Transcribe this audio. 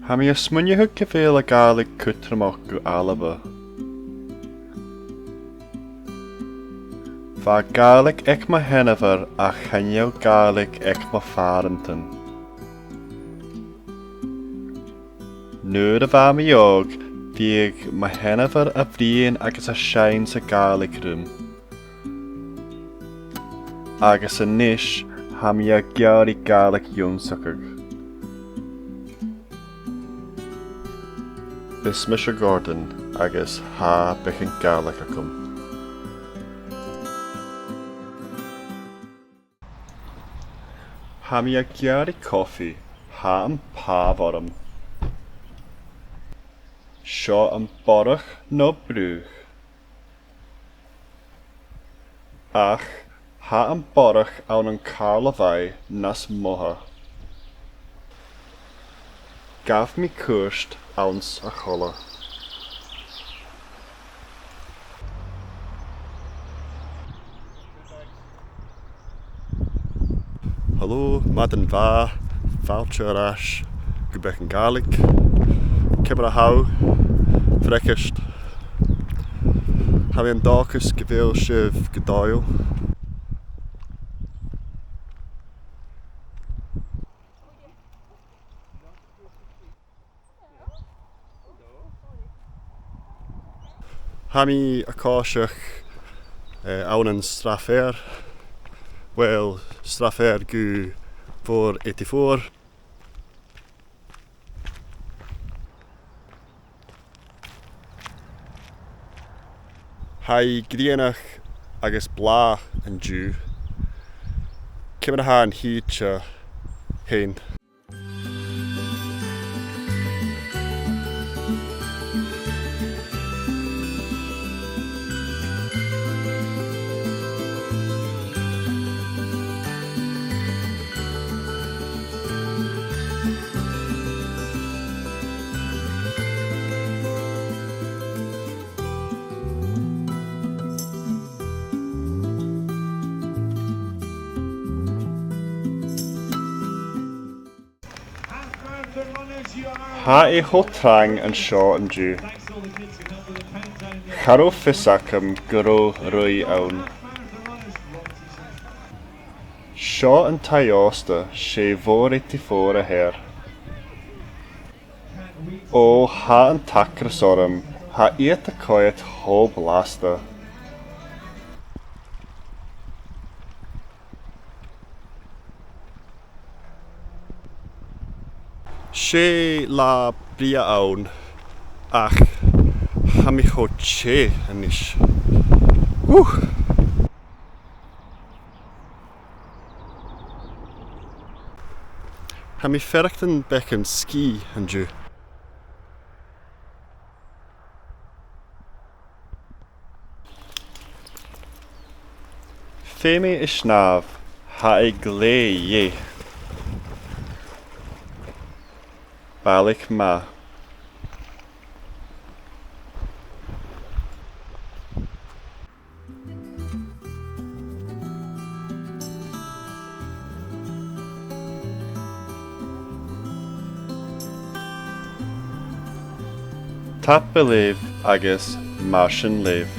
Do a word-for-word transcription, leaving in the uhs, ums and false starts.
Tha mi a' smaoineachadh gu bheil a' Ghàidhlig cudromach gu Alba. Bha Gàidhlig aig mo sheanmhair ach chan eil Gàidhlig aig mo phàrantan. Nuair a bha mi òg, bhiodh mo sheanmhair a' bruidhinn agus a' seinn sa Ghàidhlig rium. Agus a-nis, tha mi ag iarraidh Gàidhlig ionnsachadh. Is mise Gordon agus tha beagan Gàidhlig agam. Tha mi ag iarraidh cofaidh, tha am pàmh orm. Seo am Borrach no Brugh. Ach tha am Borrach ann an Càrlabhagh nas motha. Gabh mi cuairt anns a' choille. Hello, madainn mhath, fàilte air ais gu Beagan Gàidhlig. Ciamar a tha thu? Bhreagaist. Tha mi an dòchas gu bheil sibh gu dòigheil. Tha mi a' coiseachd, eh, ann an Srath Eadhair. Uill, Srath Eadhair gu four eighty-four. Tha i grianach agus blàth an-diugh. Ciamar a tha an t-sìde fhèin? Tha e cho trang an seo an-diugh. Cha robh fios agam gun robh ruith ann. Seo an taigh-òsta, 's e four eighty-four a th' air. Ò, tha an t-acras orm, tha iad a' coimhead cho blasta. 'S e latha brèagha a th' ann, ach tha mi cho teth a-nis. Woo! Tha mi a' faireachdainn beagan sgìth an-diugh. Feumaidh mi snàmh, tha e glè dheth. Balach math. Tapadh leibh agus mar sin leibh.